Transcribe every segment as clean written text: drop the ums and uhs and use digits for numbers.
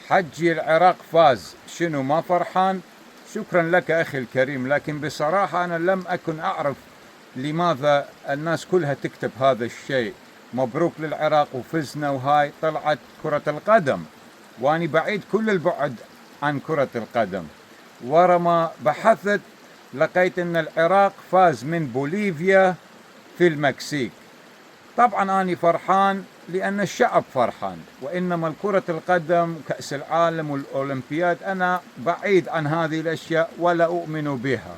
حجي العراق فاز، شنو ما فرحان؟ شكرا لك أخي الكريم، لكن بصراحة أنا لم أكن أعرف لماذا الناس كلها تكتب هذا الشيء. مبروك للعراق وفزنا، وهاي طلعت كرة القدم، وأنا بعيد كل البعد عن كرة القدم. ورا ما بحثت لقيت أن العراق فاز من بوليفيا في المكسيك. طبعا أنا فرحان لأن الشعب فرحان، وإنما كرة القدم كأس العالم والأولمبياد أنا بعيد عن هذه الأشياء ولا أؤمن بها.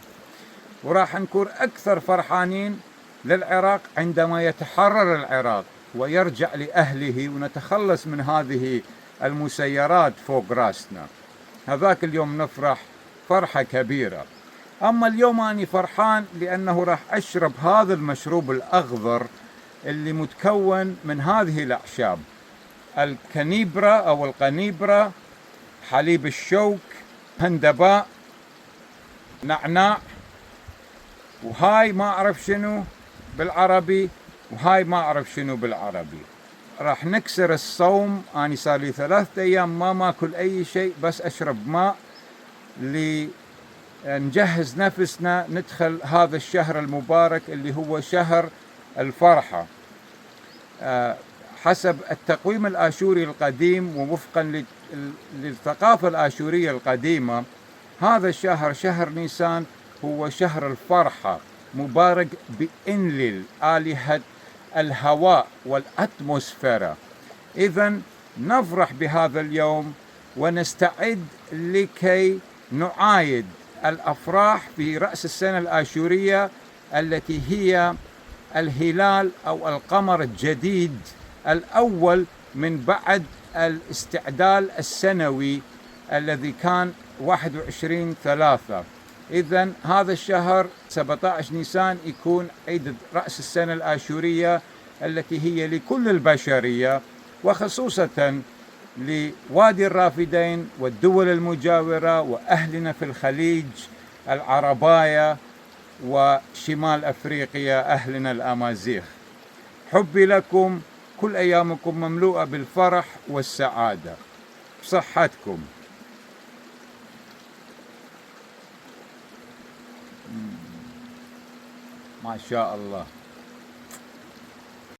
وراح نكون أكثر فرحانين للعراق عندما يتحرر العراق ويرجع لأهله ونتخلص من هذه المسيرات فوق راسنا. هذاك اليوم نفرح فرحة كبيرة. أما اليوم أنا فرحان لأنه راح أشرب هذا المشروب الأخضر اللي متكون من هذه الأعشاب: الكنيبرا أو القنيبرة، حليب الشوك، هندباء، نعناع، وهاي ما أعرف شنو بالعربي، وهاي ما أعرف شنو بالعربي. راح نكسر الصوم، أنا صار لي 3 أيام ما ماكل أي شيء، بس أشرب ماء لنجهز نفسنا ندخل هذا الشهر المبارك اللي هو شهر الفرحة. حسب التقويم الآشوري القديم ووفقا للثقافة الآشورية القديمة، هذا الشهر شهر نيسان هو شهر الفرحة، مبارك بإنليل آلهة الهواء والأتموسفيرا. إذن نفرح بهذا اليوم ونستعد لكي نعايد الأفراح في رأس السنة الآشورية التي هي الهلال أو القمر الجديد الأول من بعد الاستعدال السنوي الذي كان 21/3. إذن هذا الشهر 17 نيسان يكون عيد رأس السنة الآشورية التي هي لكل البشرية، وخصوصا لوادي الرافدين والدول المجاورة وأهلنا في الخليج العرباية وشمال أفريقيا أهلنا الأمازيغ. حبي لكم، كل أيامكم مملوءة بالفرح والسعادة. بصحتكم. ما شاء الله.